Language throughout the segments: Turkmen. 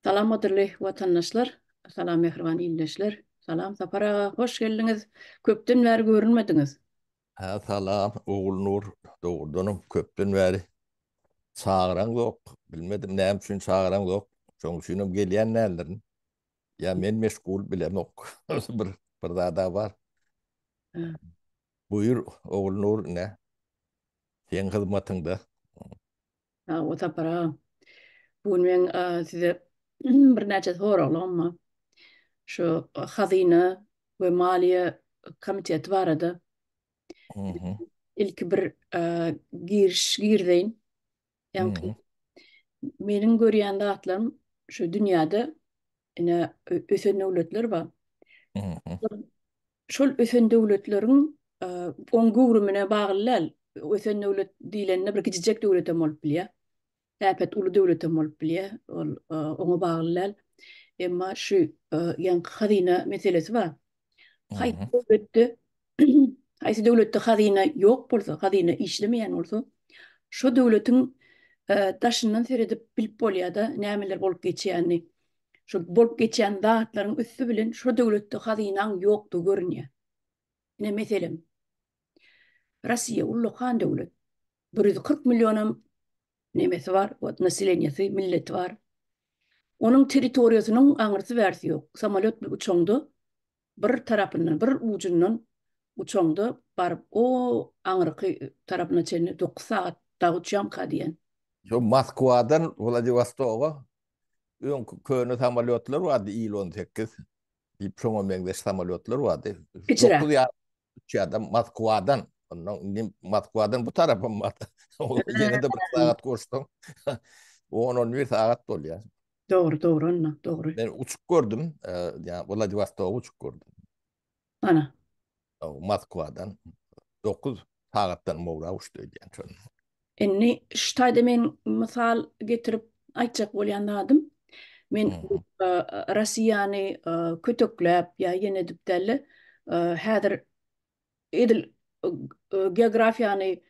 Salam gadyrly watandaşlar, salam mähriban ildeşler. Salam Sapar aga, hoş geldiňiz. Köpden bäri görünmediňiz. Hä salam Ogulnur, dogrudanam köpden bäri çagyraňzok, bilmedim näme üçin çagyraňzok, şoň üçinem gelýän däldirin. Ýa men meşgul bilemok. Bir bir zada bar. Buýur Ogulnur ine. Seň hyzmatyňda. Sag bol Sapar aga. Bu gün meň size birnäçe soraglygym bar. Şu hazyna we maliýe komiteti barada. Ilki bir giriş girizeýin. Ýaňky meniň görýän zatlarym şu dünýäde ine ösen döwletler bar. Şol ösen döwletleriň oň göwrümine bagly däl. Ösen döwlet diýlende bir kiçijek döwletem bolup bilýär. Äpet uly döwletem bolup bilýär. Ol oňa bagly däl. Emma şu ýaňky hazyna meselesi bar. Haýsy döwletde haýsy döwletde hazyna ýok bolsa, hazyna işlemeýän bolsa, şo döwletiň daşyndan seredip bilip bolýar-da nämeler bolup geçýänini. Şol bolup geçýän zatlaryň üsti bilen şo döwletde hazynaň ýokdugy görünýär. Ine meselem, Russiýa ullakan döwlet. 140 millionam nemesi bar, wot naseleniýesi, milleti bar. Onuň territoriýasynyň aňyrsy bärsi ýok. Samolýot bilen uçaňda bir tarapyndan, bir ujundan uçaňda baryp o aňyrky tarapyna çenli 9 sagat dagy uçýamka diýen. Şo Moskwadan Wladiwostoga öňki köne samolýotlar bardy Il-18 diýip şoňa meňzeş samolýotlar bardy. Kiçiräk. 9 ýarym uçýardy Moskwadan. Ondan indi Moskwadan bu tarapam bar. Ýene-de bir sagat goşsaň 10-11 sagat bolýar. Dogry, dogry onda, dogry. Men uçup gördüm, ýa Wladiwostoga uçup gördüm. Ana. Moskwadan 9 sagatdan gowrak uçdy öýdýän şonda. Indi şu taýda men mysal getirip aýtjak bolýan zadym, men Russiýany kötekläp ýa ýene edip däl-de, häzir edil geografiýany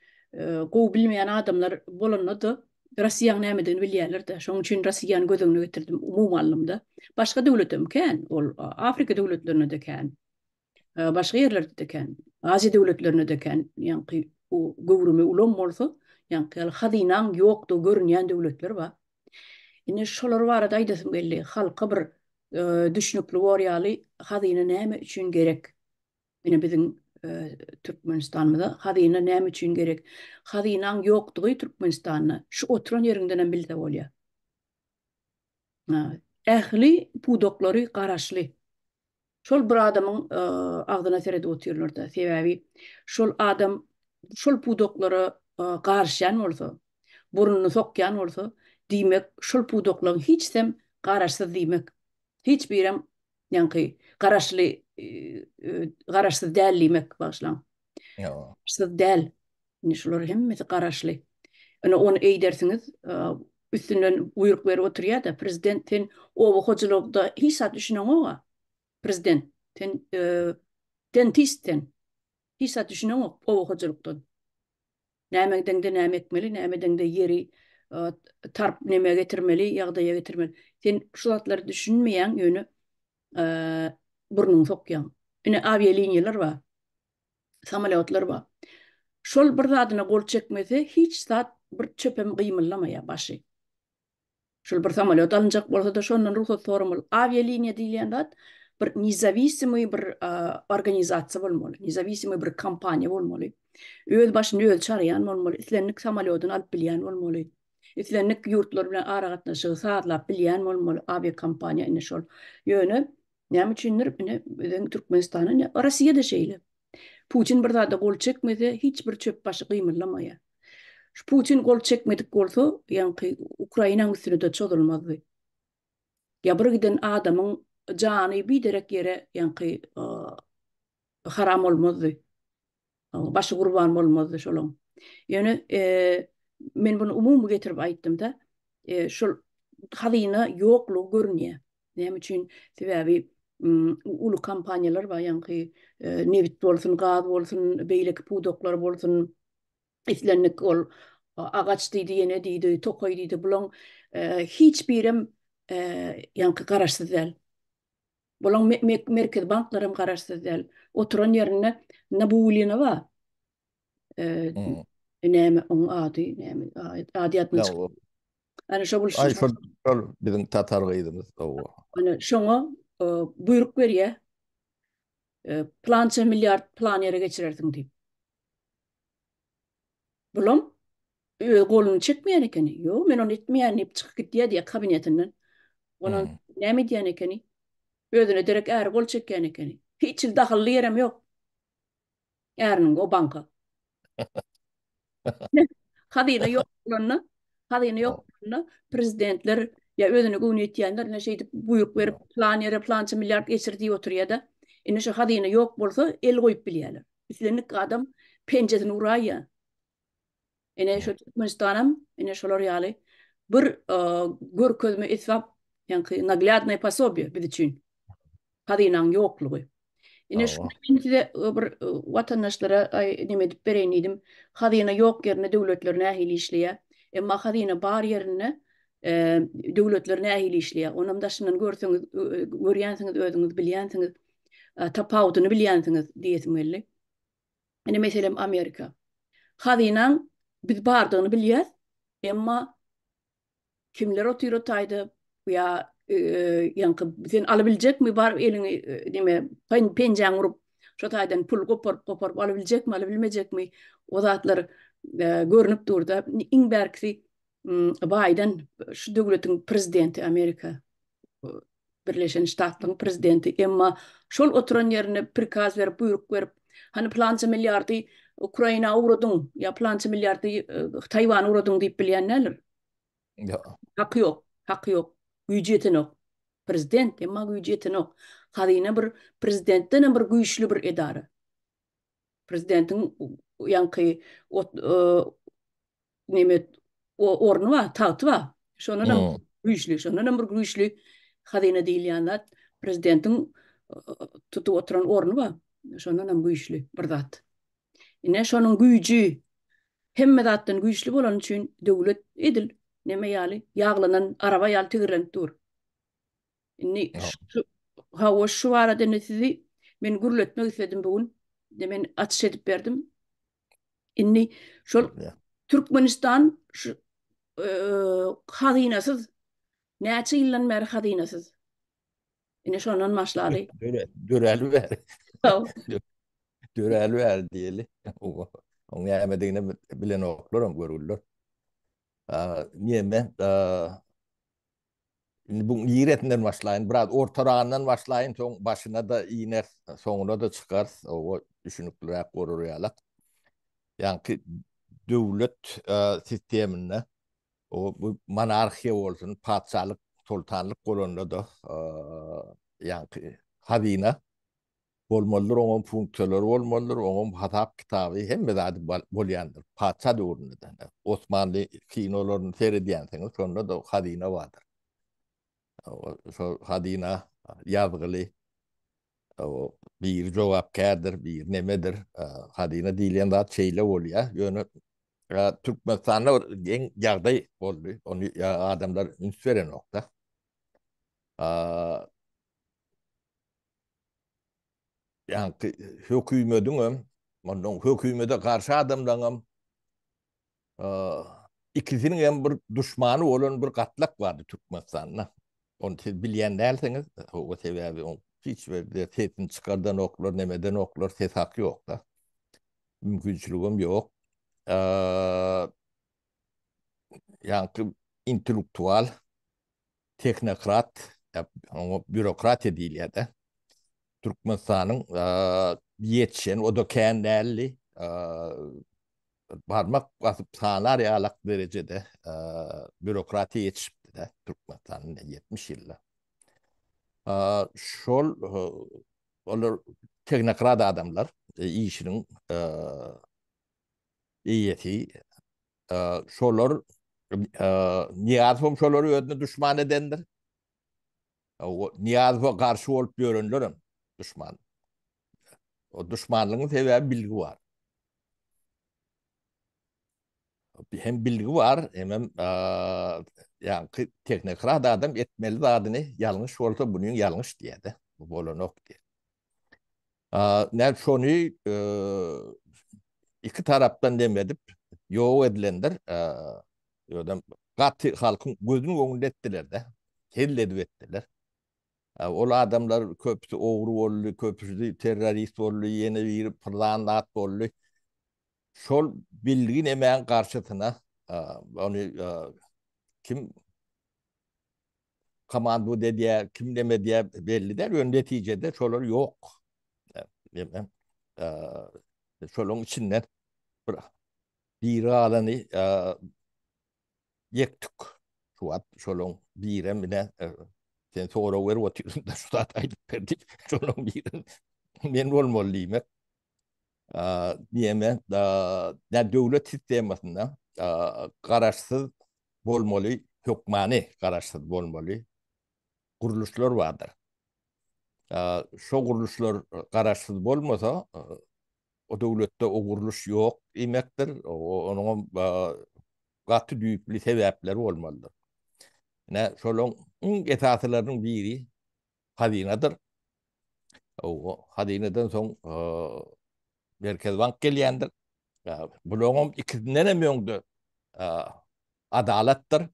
gowy bilmeýän adamlar bolanda-da Russiýanyň nämedigini bilýärler-de. Şonuň üçin Russiýany göz öňüne getirdim umumy alnymda. Başga döwletem kän, ol Afrika döwletlerinde-de kän. Başga ýerlerde-de kän. Aziýa döwletlerinde-de kän. Ýaňky göwrümi ulam bolsa, ýaňky ýaly hazynaň ýokdugy görünýän döwletler bar. Indi şolar barada aýdasym geldi. Halka bir düşnükli bor ýaly hazyna näme üçin gerek? Ine biziň Türkmenistanymyza hazyna näme üçin gerek? Hazynaň ýokdugy Türkmenistanda şu oturan ýeriňdenem bilse bolýar. Ähli pudaklary garaşly. Şol bir adamyň agzyna seredip otyrlar-da. Sebäbi şol adam şol pudaklara garyşýan bolsa, burnuny sokýan bolsa, diýmek, şol pudaklaryň hiçisem garaşsyz diýmek. Hiç birem ýaňky garaşly garaşsyz däl diýmek, bagyşlaň. Garaşsyz däl. Indi şular hemmesi garaşly. Ine ony eýdersiňiz, üstünden buýruk berip oturýar-da, prezident sen oba hojalygda hiç zat düşüneňok-a. Prezident, sen dentist sen. Hiç zat düşüneňok oba hojalykdan. Näme edeňde näme etmeli, näme edeňde ýeri tarp neme getirmeli, ýagdaýa getirmeli. Sen şu zatlara düşünmeýäň, ýöne burnuňy sokýaň. Ine awialiniýalar bar. Samolýotlar bar. Şol bir zadyna gol çekmese, hiç zat bir çöpem gymyldamaýar başy. Şol bir samolýot alynjak bolsa-da şondan rugsat soramaly. Awialiniýa diýilýän zat bir nezawisimyý bir organizasiýa bolmaly, nezawisimyý bir kompaniýa bolmaly. Öz başyny özi çaraýan bolmaly, islendik samolýodyny alyp bilýän bolmaly. Islendik ýurtlar bilen aragatnaşygy sazlap bilýän bolmaly awiakompaniýa ine şol. Ýöne näme üçindir ine biziň Türkmenistanda ine Russiýada şeýle. Putin bir zada gol çekmese hiç bir çöp başy gymyldamaýar. Şu Putin gol çekmedik bolsa, ýaňky Ukrainaň üstüne-de çozulmazdy. Ýa bir giden adamyň jany biderek ýere ýaňky haram bolmazdy. Başy gurban bolmazdy şolaň. Ýöne men muny umumy getirip aýtdym-da, şol hazyna ýoklugy görünýär. Näme üçin? Sebäbi uly kompaniýalar bar, ýaňky nebit bolsun, gaz bolsun, beýleki pudaklar bolsun, islendik ol agaç diýdi, ýene diýdi, tokaý diýdi, bulaň hiç birem. ýaňky garaşsyz däl. Bulaň merkezi banklaram garaşsyz däl. Oturan ýerinde Nabiullina bar. Näme oň ady, näme ady ýatdan çykdy. Ana şo bul Aý şol şol biziň tatar gyzymyz. Ana şoňa buýruk berýär. Plança milliard plan ýere geçirersiň diýip. Bulam öz goluny çekmeýän ekeni. Ýok, men ony etmeýän diýip çykyp gitýär diýýär kabinetinden. Ondan näme edýän ekeni? Özüne derek äri gol çekýän ekeni. Hiç hili dahylly ýerem ýok. Äriniň o banka. Hazyna ýok bolanda, hazyna ýok bolanda prezidentler ýa özüne göwni ýetýänler ine şeýdip buýruk berip plan ýere plança milliard geçir diýip oturýar-da. Indi şu hazyna ýok bolsa el goýup bilýärler. Islendik adam penjesini uraýýar. Ine şu Türkmenistanam ine şolar ýaly bir görkezme esbap, ýaňky naglýadnoý posobiýe biz üçin. Hazynaň ýoklugy. Ine şuny men size bir watandaşlara neme edip bereýin diýdim. Hazyna ýok ýerinde döwletler nähili işleýär? Emma hazyna bar ýerinde döwletler nähili işleýär? Onam daşyndan görseňiz, görýänsiňiz, özüňiz bilýänsiňiz, tapawudyny bilýänsiňiz diýesim geldi. Ine meselem Amerika. Hazynaň biz bardygyny bilýäs, emma kimler otyr o taýda ýa ýaňky sen alabiljekmi bar eliňi neme penjäňi urup şo taýdan pul goparyp goparyp alabiljekmi alabilmejekmi o zatlar görnüp durda iň bärkisi Baýden şu döwletiň prezidenti Amerika Birleşen Ştatlaryň prezidenti emma şol oturan ýerinde prikaz berip buýruk berip hany pylança milliardy Ukraina ugradyň ýa pylança milliardy Taýwana ugradyň diýip bilýän däldir. Ýok. Haky ýok. Haky ýok. Güýji ýetenok. Prezident emma güýji ýetenok. Hazyna bir prezidentden hem bir güýçli bir edara. Prezidentiň ýaňky neme orny bar, tagty bar. Şondan hem güýçli, şondan hem bir güýçli hazyna diýilýän zat prezidentiň tutup oturan orny bar. Şondan hem güýçli bir zat. Ine şonuň güýji hemme zatdan güýçli bolany üçin döwlet edil neme ýaly ýaglanan araba ýaly tigirlenip dur. Indi şu hawa şu barada indi sizi men gürletmek isledim bu gün. De men açyş edip berdim. Indi şol Türkmenistan şu e, hazynasyz näçe ýyldan bäri hazynasyz. Ine şondan başlady. Döräli bäri. Döräli bäri diýeli. Oň nämedigini bilenoklar hem görgüliler. Neme Indi bu niresinden başlaýyn? Biraz ortaragyndan başlaýyn, soň başyna-da iner, soňuna-da çykarys. Oba düşünikliräk bolar ýalak. Ýaňky döwlet sisteminde o bu monarhiýa bolsun, patyşalyk, soltanlyk bolanda-da ýaňky hazyna bolmalydyr, oňam funksiýalary bolmalydyr, oňam hasap kitaby, hemme zady bolýandyr. Patyşa döwründe-de. Osmanly kinolaryny seredýänsiňiz, şonda-da hazyna bardyr. Şol hazyna ýazgyly, biri jogapkärdir, biri nemedir. Hazyna diýilýän zat şeýle bolýar. Ýöne Türkmenistanda bir geň ýagdaý boldy. Ony adamlar üns berenok-da. Ýaňky hökümediňem, ondan hökümede garşy adamlaryňam ikisiniň hem bir duşmany bolan bir gatlak bardy Türkmenistanda. Ony siz bilýän dälsiňiz, o sebäbi oň hiç bir sesini çykardanoklar, nemedenoklar, ses haky ýok-da. Mümkinçiligem ýok. Ýaňky intellektual tehnokrat, oňa býurokratiýa diýilýär-de. Türkmenistanyň ýetişen, o-da kän däldi, barmak basyp sanar ýalak derejede býurokratiýa ýetişipdi-de Türkmenistanda 70 ýylda. Şol olar tehnokrat adamlar, işiniň eýesi şolar Nyýazowam şolary özüne duşman edendir. Nyýazowa garşy bolup ýörenlerem duşman. O duşmanlygyň sebäbi bilgi bar. Hem bilgi bar, hemem. Ýaňky tehnokrat adam etmeli zadyny ýalňyş bolsa bunyň ýalňyş diýýär-de. Bu bolanok diýýär. Näme şony iki tarapdan dem edip ýok edilendir. Ýöne gaty halkyň gözüniň öňünde etdiler-de. Hezil edip etdiler. Ol adamlar köpüsi ogry boldy, köpüsi terrorist boldy, ýene biri pylan zat boldy. Şol bilgi nemäň garşysyna ony kim komandowat edýär, kim neme edýär belli däl. Ýöne netijede şolar ýok. Neme? Şolaryň içinden bir biri galany ýek-tük. Şu wagt şolaryň birem ine sen sorag berip otyrsyň da şu zat aýdyp ber diýip, şolaryň biri men bolmaly diýmek. Diýeme, döwlet sistemasynda garaşsyz bolmaly, hökmany garaşsyz bolmaly gurluşlar bardyr. Şo gurluşlar garaşsyz bolmasa, o döwletde o gurluş ýok diýmekdir. Onuň gaty düýpli sebäpleri bolmalydyr. Ine, şolaryň iň esasylarynyň biri hazynadyr. O hazynadan soň Merkez bank gelýändir. Bularyň ikisinden hem öňde adalatdyr.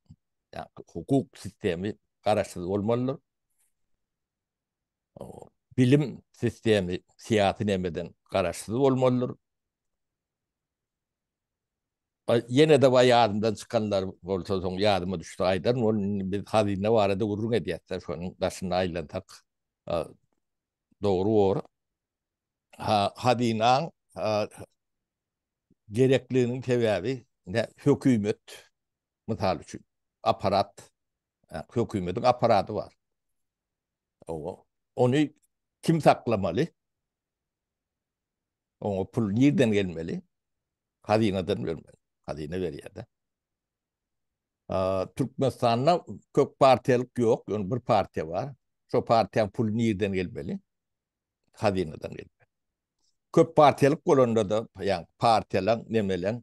Ýa hukuk sistemi garaşsyz bolmalydyr. Bilim sistemi syýasy nemeden garaşsyz bolmalydyr. Ýene-de baý ýadymdan çykanlar bolsa soň ýadyma düşse aýdaryn. Ol indi biz hazyna barada gürrüň edýäs-de, şonuň daşynda aýlansak dogry bor. Ha, hazynaň gerekliginiň sebäbi ne hökümet mysal üçin apparat, hökümetiň apparady bar. Ony kim saklamaly? Oňa pul nirden gelmeli? Hazynadan bermeli. Hazyna berýär-de. Türkmenistanda köp partiýalyk ýok, ýöne bir partiýa bar. Şo partiýanyň puly nirden gelmeli? Hazynadan gelmeli. Köp partiýalyk bolanda-da, ýagny partiýalaň nemeleň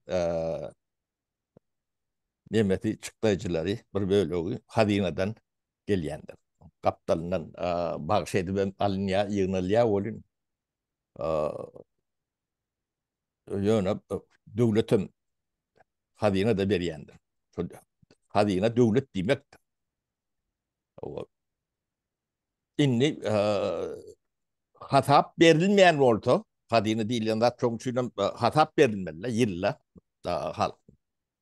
nemesi çykdaýjylary bir bölegi hazynadan gelýändir. Gapdalyndan bagyş edip hem alynýar, ýygnalýar welin Ýöne döwletem hazyna-da berýändir. Şol hazyna döwlet diýmekdir. Indi hasap berilmeýän bolsa, hazyna diýilýän zat şoň üçin hem hasap berilmeli ýylda halk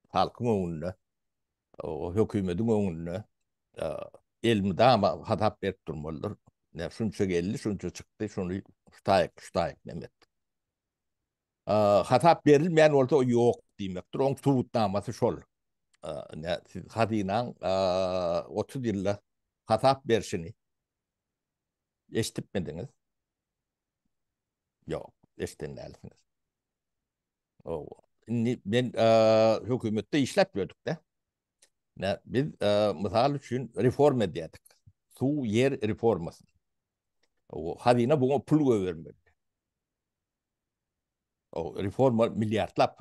halkyň öňünde, hökümetiň öňünde elmydama hasap berip durmalydyr. Ne şunça geldi, şunça çykdy, şuny şu taýyk, şu taýyk näme etdik. Hasap berilmeýän bolsa o ýok diýmekdir. Oň subutnamasy şol. Ne siz hazynaň 30 ýylda hasap berşini eşidipmidiňiz? Ýok, eşiden dälsiňiz. Owa. Indi men hökümetde işläp ýördük-de. Ne biz mysal üçin reforma edýärdik. Suw, ýer reformasy. O hazyna buňa pul goýbermeli. O reforma milliardlap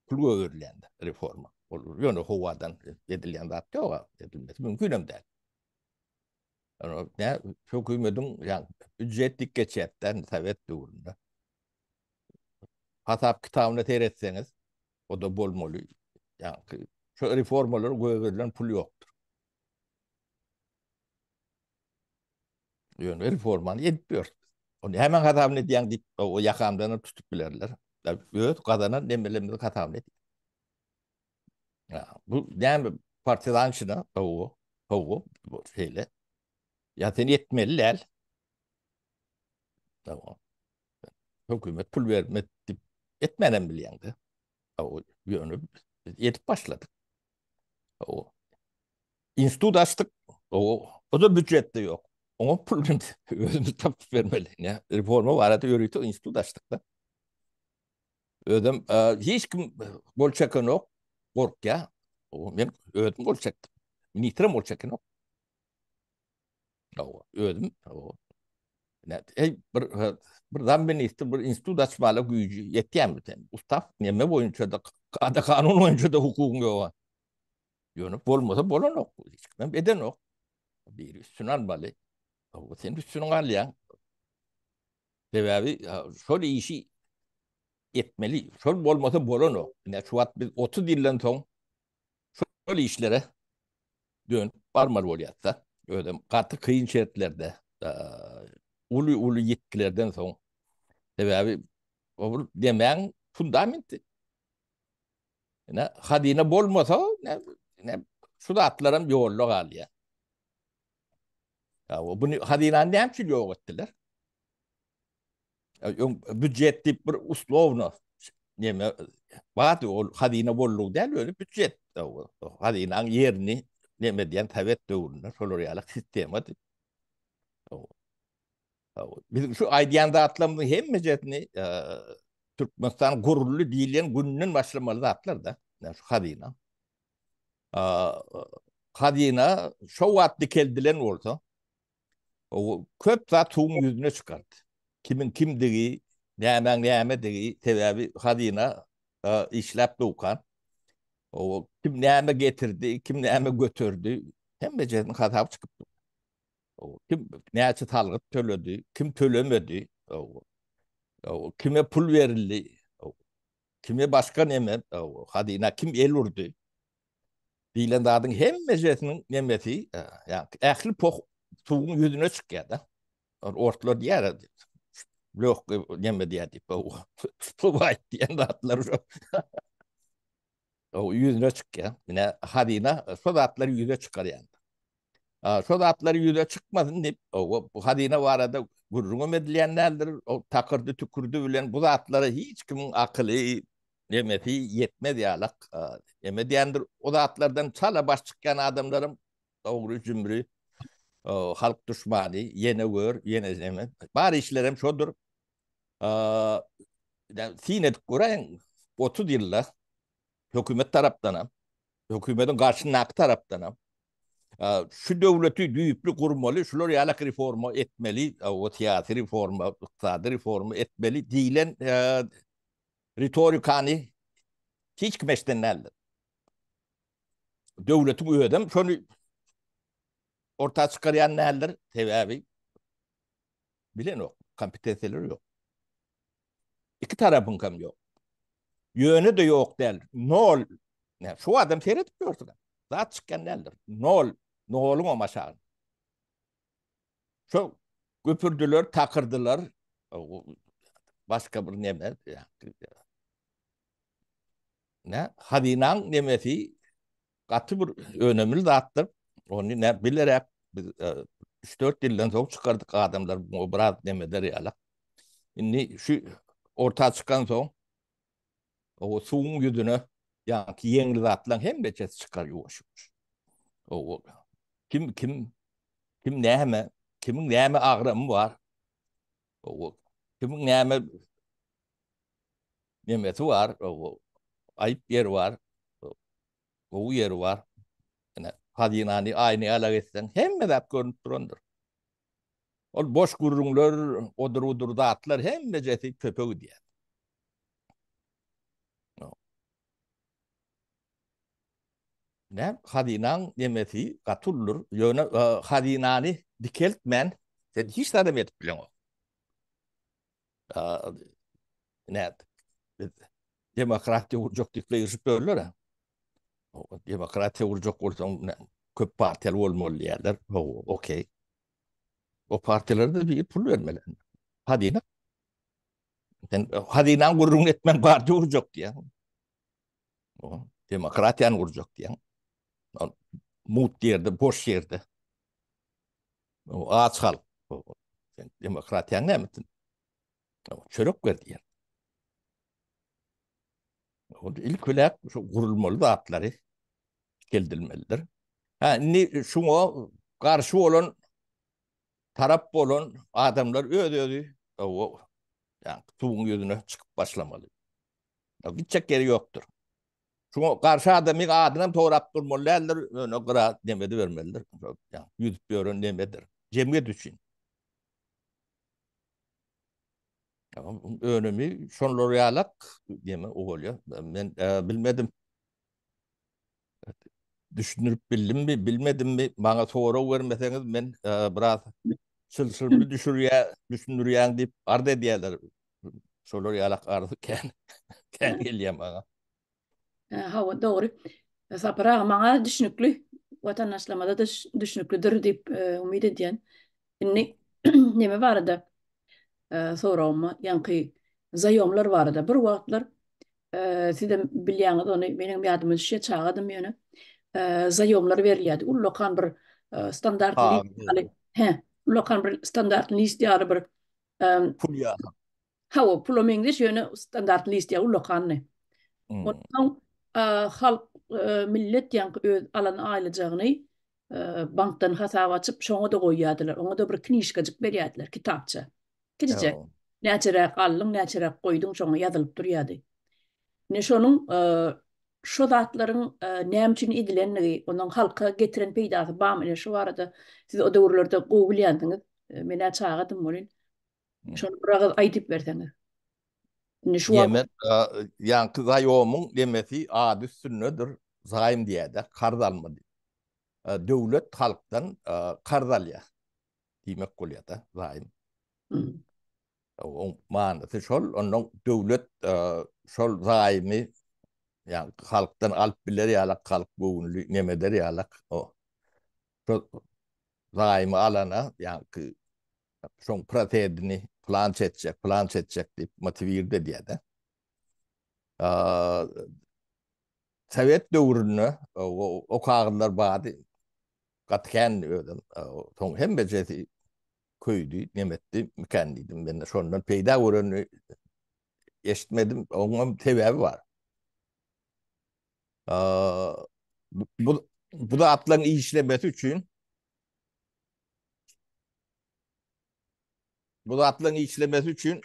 pul goýberilýändir reforma. Ol ýöne howadan edilýän zat ýok, edilmesi mümkin hem däl. Ne hökümetiň ýa býujet dik geçýärdi sowet döwründe. Hasap kitabyna seretseňiz, o da bolmaly. Ýa şu reformalara goýberilen pul ýokdur. Ýöne reformany edip ýörüs. Ony hemen hasabyny edýäň diýip, o ýakamdan hem tutup bilerler. Öz gazanan nemelerimizi hasabyny edýär. Ya, bu näme partizançyna, hawa, hawa, bu şeýle. Ya sen etmeli däl. Tamam. Hökümet pul bermedi diýip etmänem bilýäňde. Ýöne biz edip başladyk. O institut açdyk. O o da býujetde ýok. Oňa pul özümiz tapyp bermeli. Ne reforma barada ýörite institut açdyk da. Özüm e, hiç kim gol çekenok, gorkýar. O men özüm gol çekdim. Ministrem gol çekenok. Özüm o Hey, bir bir zam ministr bir institut açmaly güýji ýetýärmi sen? Ustaw neme boýunça da kada kanun boýunça da hukugyň ýok. Ýöne bolmasa bolanok. Hiç kimem edenok. Biri üstüne almaly. Sen üstüne alýaň. Sebäbi şol işi etmeli. Şol bolmasa bolanok. Ine şu wagt biz 30 ýyldan soň şol işlere dönüp barmaly bolýarys-da. Özem gaty kyn şertlerde, uly-uly ýitgilerden soň. Sebäbi ol demäň fundamenti. Ine hazyna bolmasa, ine şu zatlaram ýolda galýar. Ya bunu hazynany näme üçin ýok etdiler? Öň büdjet diýip bir uslovno neme bardy ol hazyna bollugy däl öli büdjet. Hazynaň ýerini neme diýen sowet döwründe şolar ýaly sistema diýip. Biz şu aýdýan zatlarymyzyň hemmejesini Türkmenistan guruldy diýilýän günden başlamaly zatlar da. Şu hazyna. Hazyna şo wagt dikeldilen bolsa, o köp zat suwuň ýüzüne çykardy. Kimiň kimdigi, nämäň nämedigi, sebäbi hazyna işläp dukan. O kim näme getirdi, kim näme göterdi, hemmejesiniň hasaby çykyp dur. Kim näçe salgyt töledi, kim tölemedi, kime pul berildi, kime başga neme, hazyna kim el urdy diýlen zadyň hemmejesiniň nemesi, ýa ähli poh suwuň ýüzüne çykýar-da. Ortlar diýýär, lök neme diýýär diýip, suw diýen zatlar şo. O ýüzüne çykýar. Ine hazyna şo zatlary ýüze çykarýar. Şo zatlar ýüze çykmasyn diýip, bu hazyna barada gürrüňem edilýän däldir. O takyrdy tükürdi bilen bu zatlara hiç kimiň akyly, nemesi ýetmez ýalak neme diýendir. O zatlardan çala baş çykýan adamlaram dogry jümri halk duşmany, ýene gör, ýene neme. Bar işlerem şodur. Syn edip göräýiň, 30 ýylda hökümet tarapdanam, hökümetiň garşyndaky tarapdanam şu döwleti düýpli gurmaly, şular ýalak reforma etmeli, o syýasy reforma, ykdysady reforma etmeli diýlen ritorikany hiç kim eşiden däldir. Döwletiň özem şony orta çykarýan däldir, sebäbi bilenok, kompetensiýalary ýok. Iki tarapyňkam ýok. Ýöne-de ýok däl. Nol. Nä, şu adam seredip görsün. Zat çykýan däldir. Nol. Noluň hem aşagy. Şu güpürdiler, takyrdylar. Başga bir neme. Nä, hazynaň nemesi gaty bir önemli zatdyr. Ony nä bilerek biz 3-4 ýyldan soň çykardyk adamlar bu biraz nemeder ýaly. Indi şu orta çykan soň o suwuň ýüzüne ýaňky ýeňil zatlaryň hemmesi çykar ýuwaş-ýuwaş. O kim kim kim näme, kimiň näme agramy bar? O kimiň näme nemesi bar, o aýyp ýeri bar, gowy ýeri bar. Ine, hazynany aýna ýalak etseň, hemme zat görnüp durandyr. Ol boş gürrüňler, odur-budur zatlar hemmejesi çöpe gidýär. Ne, hazynaň nemesi gaty uludyr. Ýöne e, hazynany dikeltmän sen hiç zadam edip bileňok. Ne, biz demokratiýa gurjak diýip gygyryşyp ýörler. Demokratiýa gurjak bolsaň köp partiýaly bolmaly diýýärler. Hawa, okey. O partiýalara bir pul bermeli. Hazyna. Sen hazynaň gürrüňini etmän partiýa gurjak diýýäň. Demokratiýany gurjak diýýäň. Mut ýerde, boş ýerde. Aç halk. Sen demokratiýaň näme etsin? Çörek ber diýýär. Ilk bilen şu gurulmaly zatlary dikeldilmelidir. Ha, indi şuňa garşy bolan tarap bolan adamlar öz-özi o ýa suwuň ýüzüne çykyp başlamaly. Ya, gitjek ýeri ýokdur. Şuňa garşy adamyň adyny hem sorap durmaly däldir, ýöne gyra nemedi bermelidir. Ýa, ýüzüp ýören nemedir. Jemgyýet üçin. Önümi şonlar ýalak neme bolýar. Men e, bilmedim. Düşündirip bildimmi, bilmedimmi, maňa sorag bermeseňiz men biraz çylşyrymly düşürýä, düşündirýäň diýip arz edýärler. Şolar ýalak arz kän kän gelýär maňa. Hawa, dogry. Sapar aga, maňa düşnükli, watandaşlarymyza-da düşnüklidir diýip umyt edýän. Indi neme barada soragym bar, ýaňky zaýomlar barada. Bir wagtlar sizem bilýäňiz ony, meniňem ýadyma düşýär, çagadym ýöne. Zaýomlar berilýärdi. Ullakan bir standart list ýaly. Hä, ullakan bir standart list ýaly bir pul ýaly. Hawa, pula meňzeş, ýöne standart list ýaly ullakandy. Onsoň halk, millet ýaňky öz alan aýlyjagyny bankdan hasap açyp, şoňa-da goýýardylar. Oňa-da bir knižkajyk berýärdiler, kitapça. Kiçijek. Näçeräk aldyň, näçeräk goýduň, şoňa ýazylyp durýardy. Ine şonuň şo zatlaryň näme üçin edilendigi, onuň halka getiren peýdasy barmy, ine şu barada siz o döwürlerde gowy bilýänsiňiz. Men-ä çagadym welin. Şony bir agyz aýdyp berseňiz. Indi şu wagt ýaňky zaýomyň demesi ady üstündedir, zaým diýýär-de, karz alma diýip. Döwlet halkdan karz alýar diýmek bolýar-da, zaým. Oň manysy şol, ondan döwlet şol zaýymy ýa halkdan alyp biler ýalak, halk göwünli neme eder ýalak, o şol zaýymy alana ýaňky şoň prosedini plança etjek, plança etjek diýip motiwirde edýär-de. Sowet döwründe o kagyzlar bardy. Gaty kändi özem. Soň hemmejesi köýdi, nemetdi, mikan diýdim. Men şondan peýda görenini eşitmedim. Oňam sebäbi bar. Bu bu zatlaryň işlemesi üçin bu zatlaryň işlemesi üçin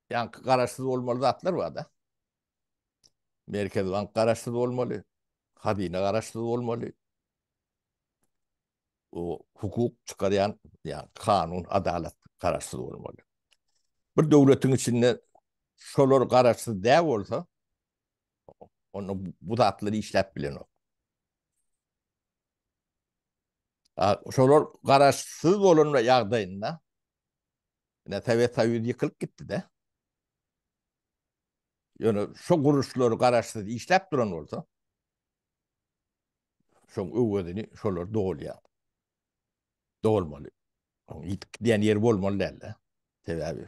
ýaňky garaşsyz bolmaly zatlar bar-da. Merkezi bank garaşsyz bolmaly, hazyna garaşsyz bolmaly. O hukuk çykarýan, ýa kanun, adalat garaşsyz bolmaly. Bir döwletiň içinde şolar garaşsyz däl bolsa, onda bu zatlar işläp bilenok. Şolar garaşsyz bolan ýagdaýynda ine Sowet Soýuzy ýykylyp gitdi-de. Ýöne şo gurluşlary garaşsyz işläp duran bolsa, şoň öwezini şolar dolýar. Dolmaly. Oň ýitip gidýän ýeri bolmaly däl-de. Sebäbi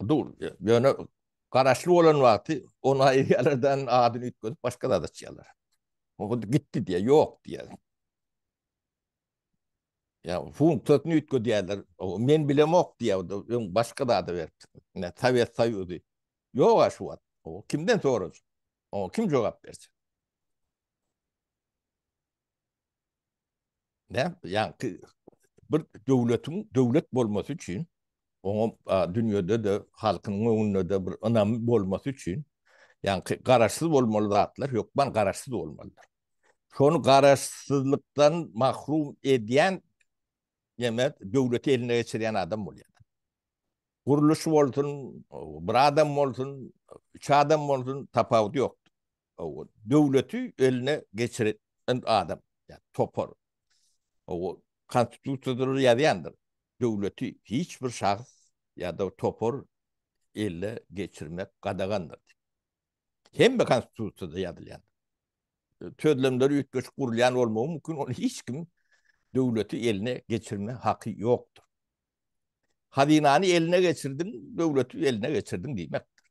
dur. Ýöne garaşly bolan wagty ony aýyrýarlar-da, adyny üýtgedip başga zat açýarlar. O gitdi diýýär, ýok diýýär. Ýa funksiýasyny üýtgedýärler. Men bilemok diýýär, öň başga zada beripdir. Ine, Sowet Soýuzy. Ýok-a şu wagt. O kimden sorajak? Oňa kim jogap berjek? Ne? Ýaňky bir döwletiň döwlet bolmasy üçin, oňa dünýede-de, halkynyň öňünde-de bir ynamy bolmasy üçin, ýaňky garaşsyz bolmaly zatlar hökman garaşsyz bolmalydyr. Şony garaşsyzlykdan mahrum edýän neme döwleti eline geçirýän adam bolýar. Gurluş bolsun, bir adam bolsun, üç adam bolsun, tapawudy ýokdur. Döwleti eline geçiren adam, ýa topar. O konstitusiýada ýazýandyr. Döwleti hiç bir şahs ýa-da topar elle geçirmek gadagandyr diýip. Hemme konstitusiýada ýazylýan. Sözlemler üýtgeşik gurulýan bolmagy mümkin, ony hiç kim döwleti eline geçirme haky ýokdur. Hazynany eline geçirdiň, döwleti eline geçirdiň diýmekdir.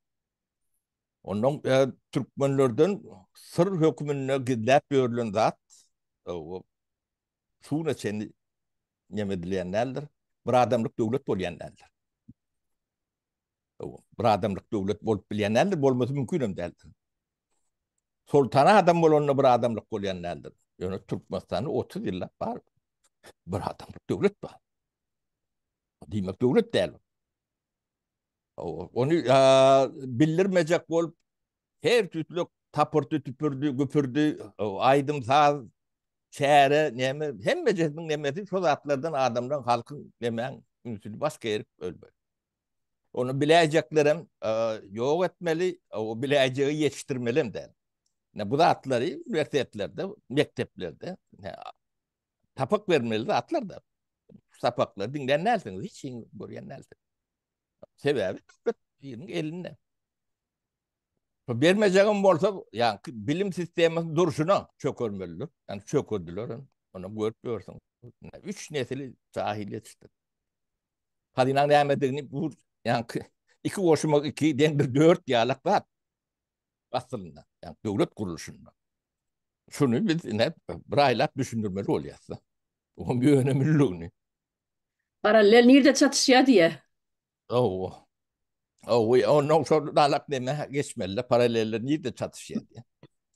Ondan e, türkmenlerden syr höküminde gizläp ýörülen zat şu güne çenli neme edilýän däldir. Bir adamlyk döwlet bolýan däldir. Bir adamlyk döwlet bolup bilýän däldir, bolmasy mümkin hem däldir. Soltan adam bolanda bir adamlyk bolýan däldir. Ýöne Türkmenistanda 30 ýyllap bar. Bir adamlyk döwlet bar. Diýmek döwlet däl. Ony bildirmejek bolup her tüýsli tapyrdy, tüpürdi, güpürdi, aýdym-saz, çäre, näme, hemmejesiniň nemesi şo zatlardan adamlaryň, halkyň nemäň ünsüni başga ýerik bölmeli. Ony biläýjeklerem ýok etmeli, o biläýjegi ýetişdirmelem däl. Ne bu zatlary uniwersitetlerde, mekdeplerde sapak bermeli zatlar da. Sapaklary diňlän dälsiňiz, hiç kim görýän dälsiňiz. Sebäbi döwlet biriniň elinde. Bermejegim bolsa, ýa bilim sistemasyny durşuna çökermelidir. Ýani çökerdiler. Ony görüp ýörsüň. Üç nesili jahil ýetişdirdi. Hazynaň nämedigini bu ýaňky iki goşmak iki deňdir dört ýalak zat aslynda, ýa döwlet gurluşynda. Şuny biz ine bir aýlap düşündirmeli bolýas. Onuň ýöne mülligini. Parallel nirde çatyşýar diýe. Ow. Ow, ondan şol dalak neme geçmeli, paralleller nirde çatyşýar diýe.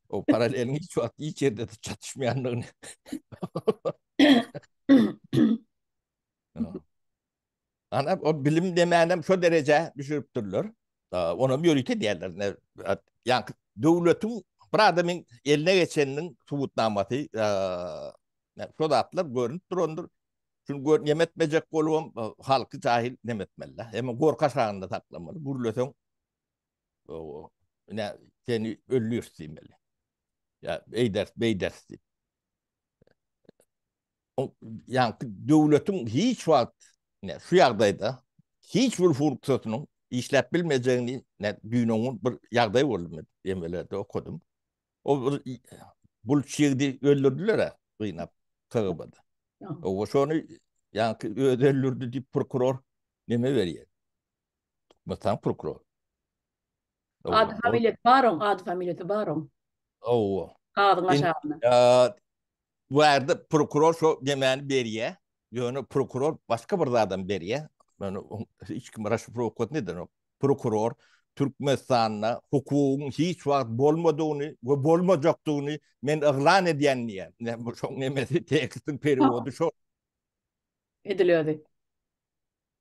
O paralleliň hiç wagt hiç ýerde çatyşmaýandygyny. Ana o bilim demänem şo derejä düşüripdirler. Onam ýörite diýerler. Ýa döwletiň bir adamyň eline geçeniniň subutnamasy şo zatlar görünip durandyr. Şuny gör neme etmejek bolubam halky jahil neme etmeli. Hem gorky aşagynda saklamaly. Gürleseň ine seni öldüris diýmeli. Ýa eýders, beýders diýip. Ýaňky döwletiň hiç wagt ne şu ýagdaýda hiç bir funksiýasynyň işläp bilmejegini ne düýn bir ýagdaý boldy men emelerde okadym. O bir buluç ýigidi öldürdüler gynap KGB-da. O şony ýaňky özi öldürdi diýip prokuror neme berýär? Türkmenistan prokuror. Ady familiýasy bar oň, ady familiýasy bar oň. Owa. Kagyzyň aşagynda. Bu ýerde prokuror şo nemäni berýär. Ýöne prokuror başga bir zadam berýär. Ýöne hiç kim raşifrowkasyny edenok. Prokuror Türkmenistanda hukugyň hiç wagt bolmadygyny we bolmajakdygyny men yglan edýän diýýär. Ine bu şoň nemesi tekstiň perewody şo. Edil özi.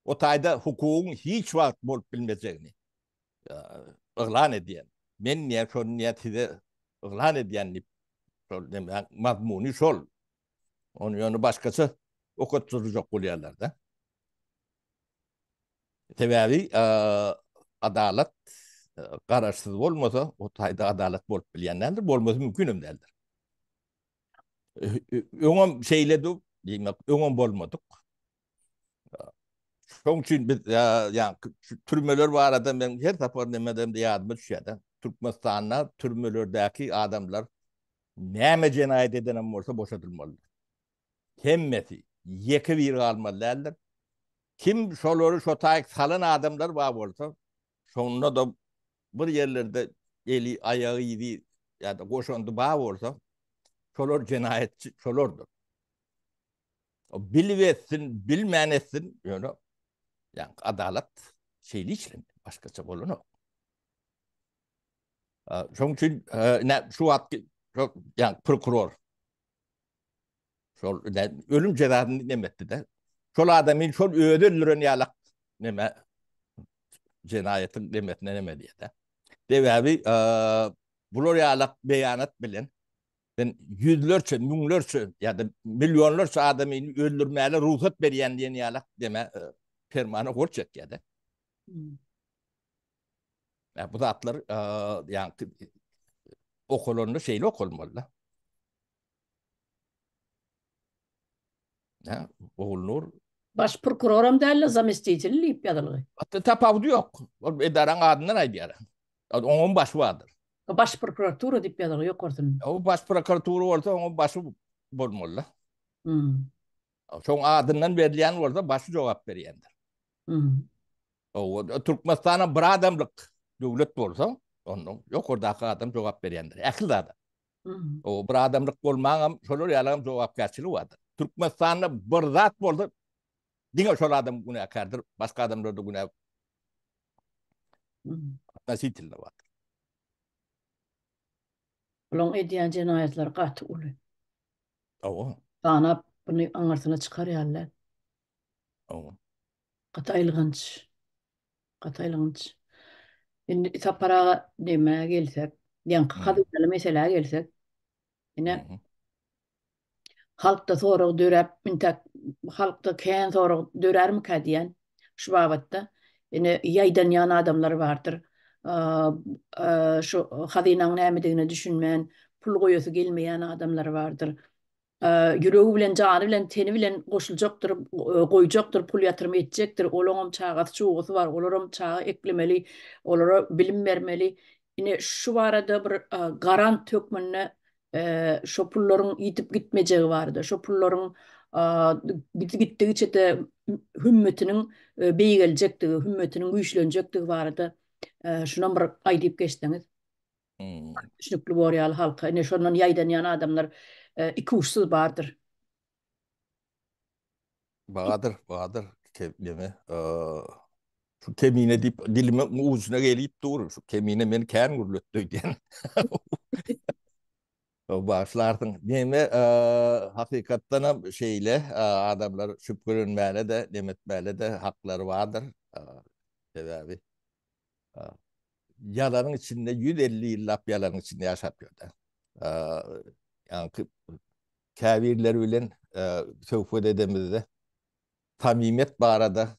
O taýda hukugyň hiç wagt bolup bilmejegini yglan edýän. Men diýýär, şony diýýär size yglan edýän diýip, şol näme mazmuny şol. Ony ýöne başgaça okatdyrjak bolýarlar-da. Sebäbi adalat garaşsyz bolmasa, o taýda adalat bolup bilýän däldir, bolmasy mümkin hem däldir. Öňem şeýledi, diýmek, öňem bolmadyk. Şoň üçin biz ýa türmeler barada men her sapar nemedem ýadyma düşýär-de. Türkmenistanda türmelerdäki adamlar näme jenaýat edenem bolsa boşadylmalydyr. Hemmesi ýeke biri galmaly däldir. Kim şolary şo taýyk salan adamlar bar bolsa, şonda-da bir ýerlerde eli, aýagy, yzy ýa-da goşandy bar bolsa, şolar jenaýatçy şolardyr. Bilip etsin, bilmän etsin, ýöne ýa adalat şeýle işlemeli, başgaça bolanok. Şonuň üçin ine şu wagt ýa prokuror şol ölüm jezasyny neme etdi-de. Şol adamyň şol özi öldüren ýalak neme jenaýatyň nemesine neme diýdi. Sebäbi bular ýalak beýanat bilen Sen ýüzlerçe, müňlerçe ýa-da millionlarça adamyny öldürmäge rugsat berýän diýen ýalak deme e, permana gol çekýär-de. Hmm. Ya bu zatlar e, ýa okalanda şeýle okalmaly. Ha, Ogulnur Baş prokuroram däl-de zamestitel diýip ýazylgy. Hatda tapawudy ýok. Ol edaraň adyndan aýdýar. Oňam başy bardyr. Baş prokuratura diýip ýazylgy ýokarsynda. O baş prokuratura bolsa oňa başy bolmaly. Hmm. Şoň adyndan berilýän bolsa başy jogap berýändir. Hmm. O Türkmenistana bir adamlyk döwlet bolsa, onda ýokardaky adam jogap berýändir. Ähli zada. O bir adamlyk bolmaňam, şolar ýalagam jogapkärçiligi bardyr. Türkmenistanda bir zat bolsa, diňe şol adam günäkärdir, başga adamlarda günä относительно bardyr. Bulaň edýän jenaýatlary gaty uly. Hawa. Sanap buny aňyrsyna çykar ýaly däl. Hawa. Gaty aýylganç. Gaty aýylganç. Indi Sapar aga nämä gelsek, ýaňky hazynaly meselä gelsek, ine halkda sorag döräp, intäk halkda kän sorag dörärmikä diýen şu babatda ine ýaýdanýan adamlar bardyr. şu hazynaň nämedigine düşünmän, pul goýasy gelmeýän adamlar bardyr. Ýüregi bilen, jany bilen, teni bilen goşuljakdyr, goýjakdyr, pul ýatyrym etjekdir. Olaňam çagasy, çugasy bar, olaram çaga eklemeli, olara bilim bermeli. Ine, şu barada bir garant hökmünde şo pullaryň ýitip gitmejegi barada, şo pullaryň gitdigiçe-de hümmetiniň beýgeljekdigi, hümmetiniň güýçlenjekdigi barada şunam bir aýdyp geçseňiz. Hmm. Düşnükli bor ýaly halka. Ine şondan ýaýdanýan adamlar ikuçsuz bardyr. Bardyr, bardyr. Neme? Şu kemine diýip dilime ujuna gelip dur. Şu kemine meni kän gürletdi öýdýän. Başlarsyň. Neme hakykatdan hem şeýle adamlar şübhelenmäne-de, nemetmäne-de haklary bardyr. Sebäbi ýalanyň içinde 150 ýyllap ýalanyň içinde ýaşap ýördi. Ýaňky käbirleri bilen söhbet edemizde samimiýet barada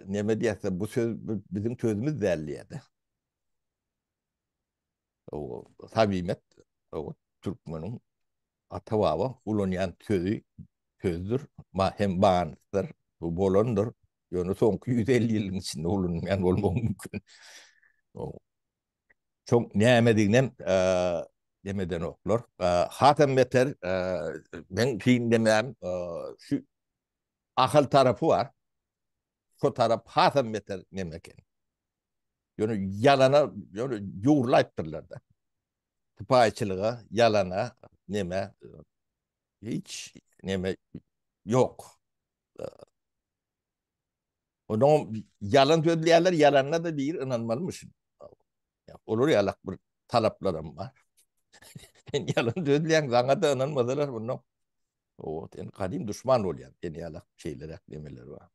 neme diýse bu söz biziň sözümiz däl diýýärdi. O samimiýet o türkmeniň ata-baba ulanýan sözi sözdür, hem manysydyr, bu bolandyr. Ýöne soňky 150 ýylyň içinde ulanylmaýan bolmagy mümkin. Şoň nämediginem demedenoklar. Hasam beter meň synlamam şu Ahal tarapy bar. Şo tarap hasam beter neme eken. Ýöne ýalana ýöne ýugrulaypdyrlar-da. Sypaýyçylyga, ýalana neme hiç neme ýok. Onuň ýalan sözleýärler, ýalanyna-da biri ynanmalymyş. Olar ýalak bir talaplaram bar. Sen ýalan sözleýäň, saňa-da ynanmasalar bundan o sen gadym duşman bolýaň. Sen ýalak şeýleräk nemeler bar.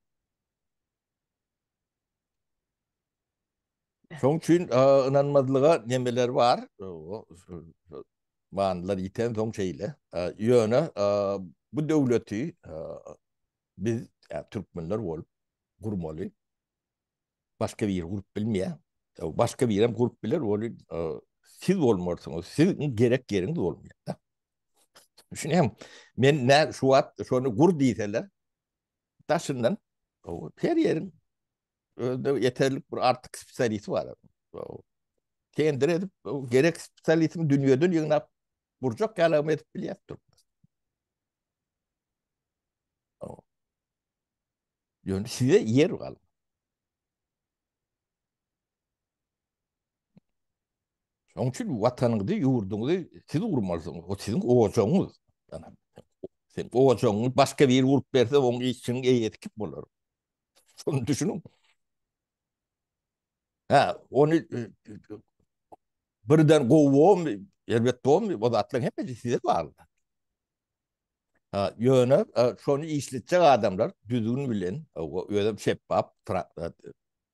Şoň üçin ynanmazlyga nemeler bar. Manylar ýiten soň şeýle. Ýöne bu döwleti biz türkmenler bolup gurmaly. Başga biri gurup bilmeýär. Başga biri hem gurup biler, ol siz bolmarsyňyz. Siziň gerek ýeriňiz bolmaýar. Düşünýäňmi? Men nä şu wagt şony gur diýseler, daşyndan her ýeriň özünde ýeterlik bir artyk spesialisti bar. Tender edip, gerek spesialistini dünýeden ýygnap gurjak ýaly edip bilýär Türkmenistan. Ýöne size ýer galmaz. Şonuň üçin watanyňyzy, ýurduňyzy siz gurmalysyňyz. O siziň ojagyňyz. Sen ojagyňy başga biri gurup berse, oň işiniň eýesi kim bolar? Şony düşüniň. Ha, ony e, birden gowy bolmy, erbet bolmy, o zatlaryň hemmesi size bagly. Ýöne şony işletjek adamlar düzgün bilen, özem şepbap,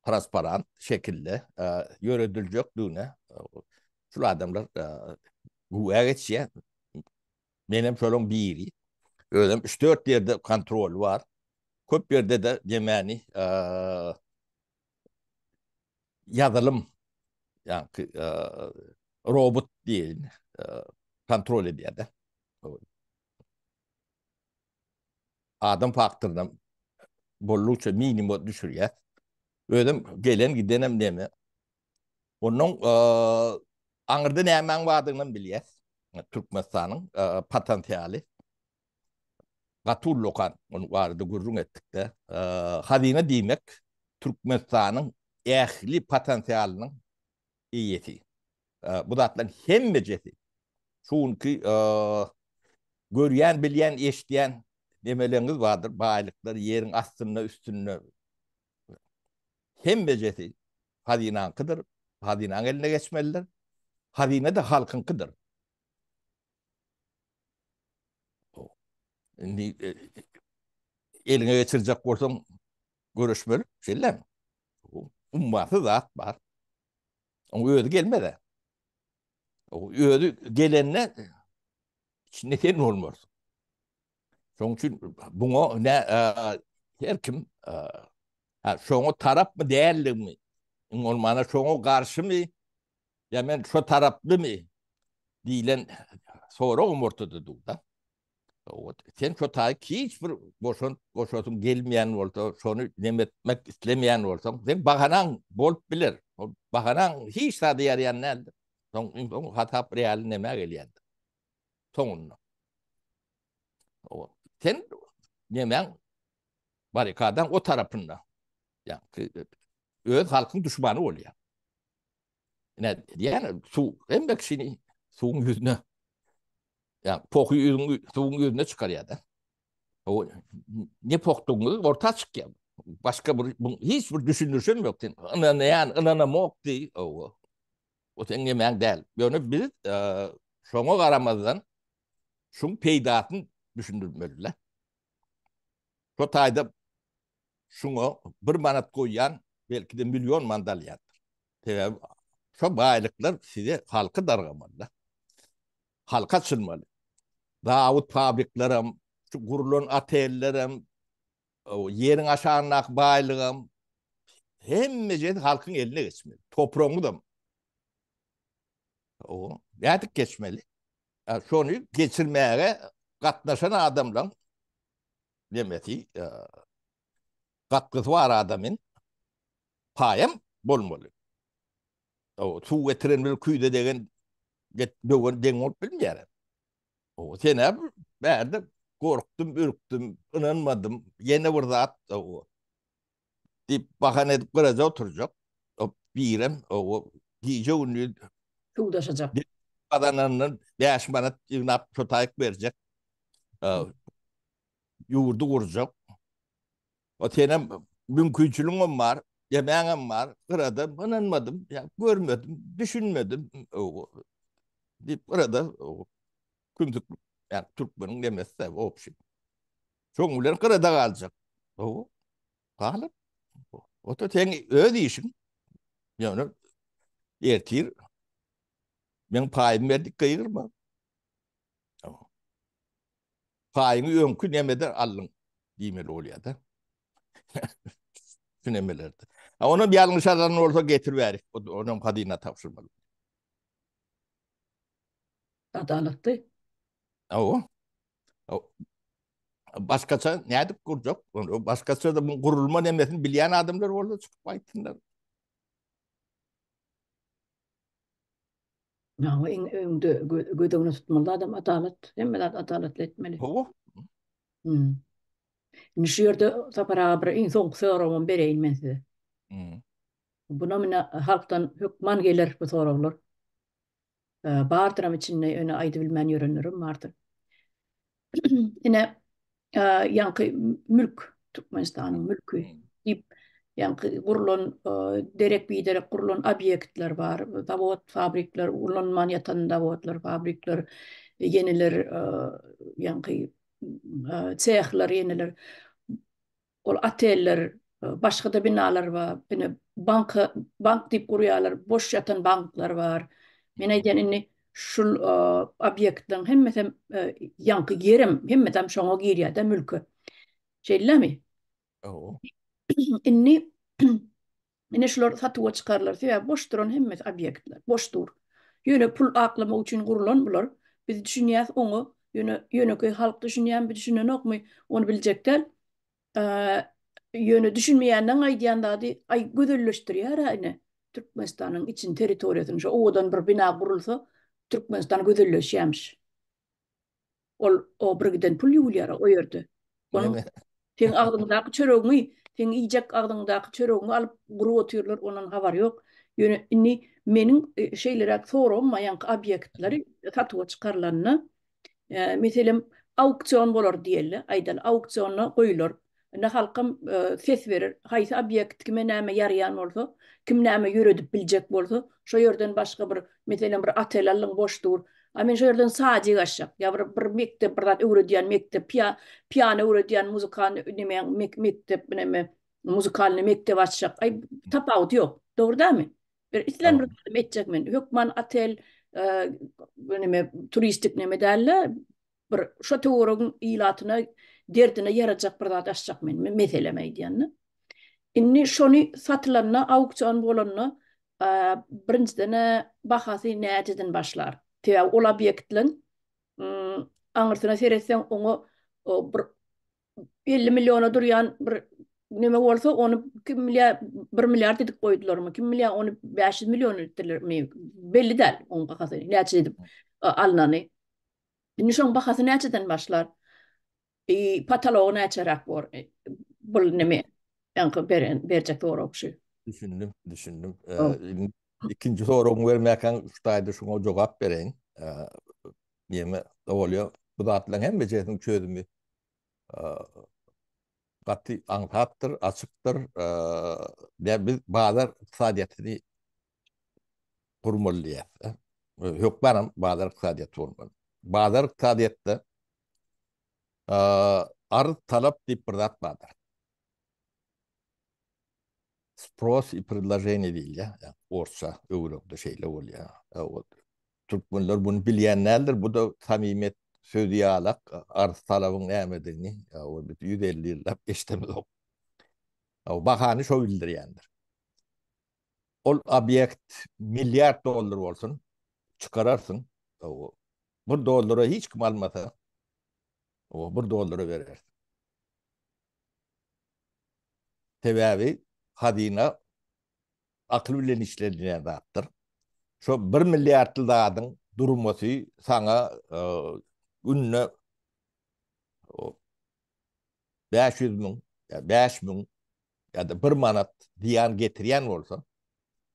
transparant şekilde ýörediljekdigine şul adamlar güwä geçýär. Menem şolaryň biri. Özem 3-4 ýerde kontrol bar. Köp ýerde-de demäni ýazylym, ýa-da robot diýeýin, kontrol edýär-de. Adam faktoryna boldugyça minimuma düşürýär. Özem gelen gidenem neme. Ondan aňyrda nämäň bardygyny bilýär. Türkmenistanyň potensialy. Gaty ullakan, onuň barada gürrüň etdik-de. Hazyna diýmek Türkmenistanyň ähli potensialynyň eýesi. Bu zatlaryň hemmejesi şu günki görýän, bilýän, eşidýän nemeleriňiz bardyr, baýlyklar ýeriň astynda, üstünde hemmejesi hazynaňkydyr, hazynaň eline geçmelidir. Hazyna-da halkyňkydyr. Indi e, eliňe geçirjek bolsaň göreşmeli, şeýlemi? Ummasyz zat bar. Oň özi gelmez. O özi gelende içinde sen bolmarsyň. Şonuň üçin buňa ne e, her kim e, ha şoňa tarapmy däldigimi? Iň bolmanda şoňa garşymy ýa men şo taraplymy diýlen soragym ortada dur-da. Sen şo taýy hiç bir goşant goşasyň gelmeýän bolsa, şony neme etmek islemeýän bolsaň, seň bahanaň bolup biler. O bahanaň hiç zada ýaraýan däldir. Soň soň hasap real nämä gelýändir. Soňunda. Sen nemäň barrikadaň o tarapynda. Ýa öz halkyň duşmany bolýar. Ine diýýän suw hemme kişini suwuň ýüzüne ýa pohy ýüzüň suwuň ýüzüne çykarýar-da. O ne pohdugyňyz orta çykýar. Başga bir hiç bir düşündirişem ýok. Sen ynanýan, ynanamok diý. O o seň nemäň däl. Ýöne biz e, şoňa garamazdan şuň peýdasyny düşündirmeliler. Şo taýda şuňa bir manat goýýan belki-de million manat alýandyr. Sebäbi şo baýlyklar size halky dargamaly. Halka açylmaly. Zawod fabriklerem, şu gurulan otellerem, ýeriň aşagyndaky baýlygam hemmejesi halkyň eline geçmeli. Topragyňyzam. O, nädip geçmeli? Şony geçirmäge gatnaşan adamlaryň nemesi, gatgysy bar adamyň paýam bolmaly. O, suw getiren bilen küýze degen döwen deň bolup bilmeýär. O, sen-ä bärde gorkdum, ürkdüm, ynanmadym, ýene bir zat, o, diýip bahana edip gyraja oturjak. O birem o gije-gündiz suw daşajak. Gazanandan 5 manat ýygnap şo taýyk berjek. Ýurdy gurjak. O senem mümkinçiligiňem bar, demäňem bar. Gyrada ynanmadym, ýa görmedim, düşünmedim. Diýip gyrada kümsük, ýa türkmeniň demesi-de, obşim. Şoň bilen gyrada galjak. O galyp. O da seň öz işiň. Ýöne ertir men paýymy berdik gygyrma. Paýyňy öňki nemede aldyň diýmeli bolýar-da. Şu nemelerde. Ha onam ýalňyş alan bolsa getir bäri. Onam hazyna tabşyrmaly. Adalatly. Hawa. Başgaça nädip gurjak? Başgaça da bu gurulma nemesini bilýän adamlar bolsa çykyp aýtsynlar. Ýa iň öňde göz öňüne tutmaly adam adalat, hemme zat adalatly etmeli. Hawa. Hmm. Indi şu ýerde Sapar aga bir iň soňky soragymam bereýin men size. Hmm. Buna mine halkdan hökman geler bu soraglar. Bardyram içinde ýöne aýdybilmän ýörenlerem bardyr. Ine ýaňky mülk Türkmenistanyň mülki diýip ýaňky gurlan derek biderek gurlan obýektler bar. Zawod, fabrikler, ulanman ýatan zawodlar, fabrikler, ýeneler ýaňky sehler ýeneler. Ol oteller, başga-da binalar bar. Ine banka, bank diýip gurýarlar, boş ýatan banklar bar. Men aýdýan indi şul obýektleriň hemmesem ýaňky ýerem, hemmesem şoňa girýär-de mülke. Şeýlemi? Hawa. Indi Ine şular satuwa çykarylar. Sebäbi boş duran hemmesi obýektler. Boş dur. Ýöne pul aklamak üçin gurulan bular. Biz düşünýäs oňa. Ýöne ýönekeý halk düşünýärmi, düşünenokmy, ony biljek däl. Ýöne düşünmeýänleň aýdýan zady, aý gözelleşdirýär-ä ine Türkmenistanyň içini, territoriýasyny. Şo owadan bir bina gurulsa, Türkmenistan gözelleşýärmiş. Ol o bir giden pul ýuwulýar o ýerde. Onuň seň agzyňdaky çöregiňi, seň iýjek agzyňdaky çöregiňi alyp gurup otyrlar, ondan habary ýok. Ýöne indi meniň e, şeýleräk soragym bar, ýaňky obýektleri satuwa çykarylanda, e, meselem, auksion bolar diýeli, aýdaly, auksionda goýular. Indi halkam e, ses berer, haýsy obýekt kime näme ýaraýan bolsa, kim näme ýöredip biljek bolsa, şo ýerden başga bir, meselem, bir otel aldyň boş dur. A men şo ýerden sadik açjak, ýa bir bir mekdep, bir zat öwredýän mekdep, piýa, piýano öwredýän muzykan neme mekdep, neme muzykalnyý mekdep açjak. Aý, tapawudy ýok. Dogry dälmi? Bir islän bir zadym etjek men. Hökman otel, e, neme turistik neme däl-de, Bir şo töweregiň ilatyna derdine ýarajak bir zat açjak men, meselem aýdýan-da. Indi şony satylanda, auksion bolanda, birinjiden-ä bahasy näceden başlar? Sebäbi ol obýektleň aňyrsyna seretseň, oňa bir 50 milliona durýan bir neme bolsa, ony kim bilýär 1 milliard edip goýdularmy, kim bilýär ony 500 million etdilermi, belli däl oň bahasy näçe edip alnany. Indi şoň bahasy näçeden başlar? I patalogy näçeräk bor? Bul neme? Ýaňky beren berjek sorag şu. Düşündim, düşündim. Ikinji soragyňy bermäkäň şu taýda şuňa jogap bereýin. Neme bolýar? Bu zatlaryň hemmejesiniň çözümi gaty aňsatdyr, açykdyr. Biz bazar ykdysadyýetini gurmaly diýýäs. Hökmanam bazar ykdysadyýeti bolmaly. Bazar ykdysadyýetde arz talap diýip bir zat bardyr. Spros i predloženiýe diýilýär. Orsça öwrende şeýle bolýar. Türkmenler muny bilýän däldir. Bu-da samimiýet sözi ýalak arz talabyň nämedigini biz 150 ýyllap eşidemizok. Bahany şo bildirýändir. Ol obýekt milliard dollar bolsun, çykararsyň. Bir dollara hiç kim almasa, o bir dollara berersiň. Sebäbi hazyna akyl bilen işlenilýän zatdyr. Şo bir milliardly zadyň durmasy saňa günde 500 müň, 5000 ýa-da bir manat zyýan getirýän bolsa,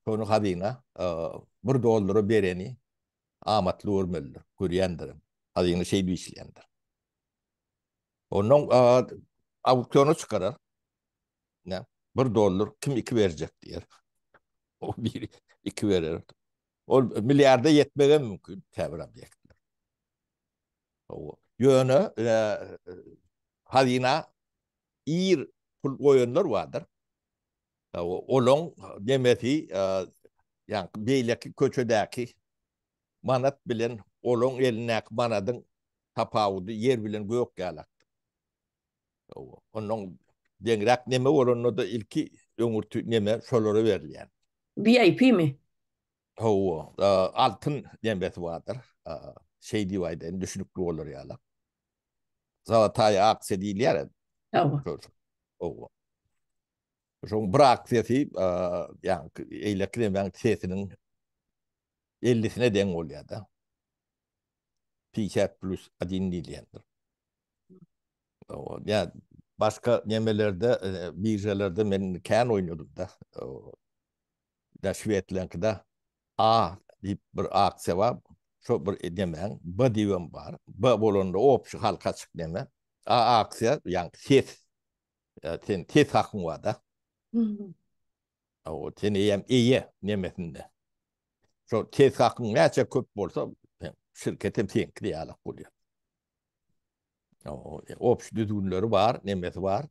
şony hazyna bir dollara bereni amatly görmelidir, görýändirem. Hazyna şeýdip işleýändir. Ondan auksiona çykarar. Ne? Bir dollar kim iki berjek diýer. O biri iki berer. Ol milliarda ýetmegem mümkin käbir obýektler. Ýöne hazyna ir pul goýanlar bardyr. Olaň nemesi, ýaňky beýleki köçedäki manat bilen olaň elindäki manadyň tapawudy ýer bilen gök ýalakdyr. Ondan deňräk neme bolanda-da ilki öňürti neme şolara berilýär. VIP-mi? Hawa, altyn nemesi bardyr. Şeý diýip aýdaýyn, düşnükli bolar ýalak. Zolotaya aksiýa diýilýär. Hawa. Hawa. Şoň bir aksiýasy, ýagny eýleki nemäň sesiniň 50-sine deň bolýar-da. 50 plus 1 diýilýändir. Ýa başga nemelerde, biržalarda men kän oýnadym-da. Da şwedleňkide A diýip bir aksiýa bar. Şo bir nemäň B diýibem bar. B bolanda obşi halka açyk neme. A aksiýa, ýagny ses. Sen ses hakyň bar-da. O sen eýýäm eýe nemesinde. Şo ses hakyň näçe köp bolsa, şirket hem seňki ýalak bolýar. Obşi düzgünleri bar, nemesi bar.